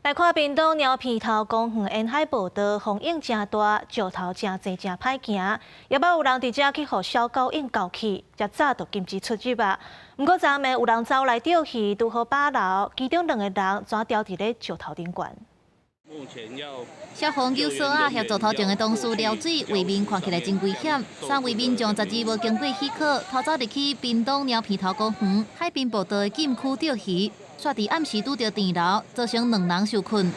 來看屏東貓鼻頭公園沿海步道風湧誠大，石頭誠濟誠歹行，也捌有人佇遮去予小狗湧咬去，遮早就禁止出入啊。毋過昨暝有人走來釣魚，拄好飽流，其中兩個人怎牢佇咧石頭頂懸。消防救索仔協助頭前的同事撩水，畫面看起來真危險。三位民眾十二無經過許可，偷走入去屏東貓鼻頭公園海濱步道的禁區釣魚，煞佇暗時拄著電流，造成兩人受困。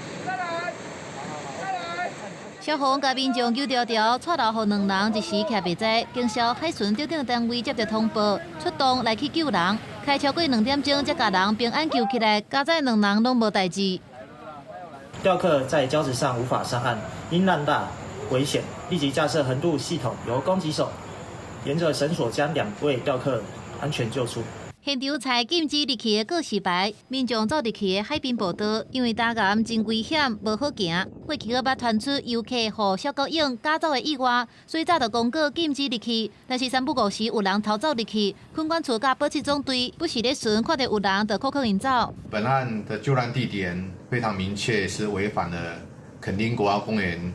消防共民眾救牢牢，掣流予兩人一時徛袂知。警消海巡等等單位接著通報，出動來去救人，開超過2點鐘才共人平安救起來，佳哉兩人攏無代誌。釣客在礁石上無法上岸，因浪大危險，立即架設橫渡系統，由攻擊手沿着繩索將兩位釣客安全救出。現場才禁止入去的告示牌，民眾走入去的海濱步道，因為礁岩真危險，無好行。過去閣捌傳出遊客予小狗湧咬走的意外，所以早就公告禁止入去。但是三不五時有人偷走入去，墾管處佮保七總隊不時咧巡，看著有人就扣扣𪜶走。本案的救難地點非常明確，是違反了墾丁國家公園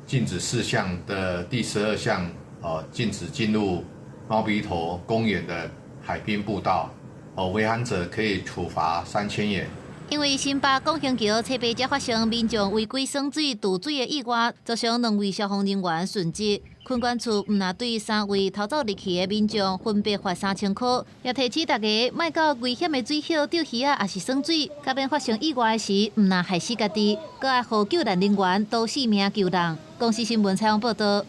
禁止事項的第12項，哦，禁止進入貓鼻頭公園的海濱步道，哦，違反者可以處罰3000元。因為新北廣興橋初八才發生民眾違規耍水墮水的意外，造成兩位消防人員殉職。墾管處毋但對三位偷走入去的民眾分別罰3000箍，也提醒大家莫到危險的水域釣魚仔，抑是耍水，較免發生意外時，毋但害死家己，閣愛予救難人員賭性命救人。公視新聞採訪報道。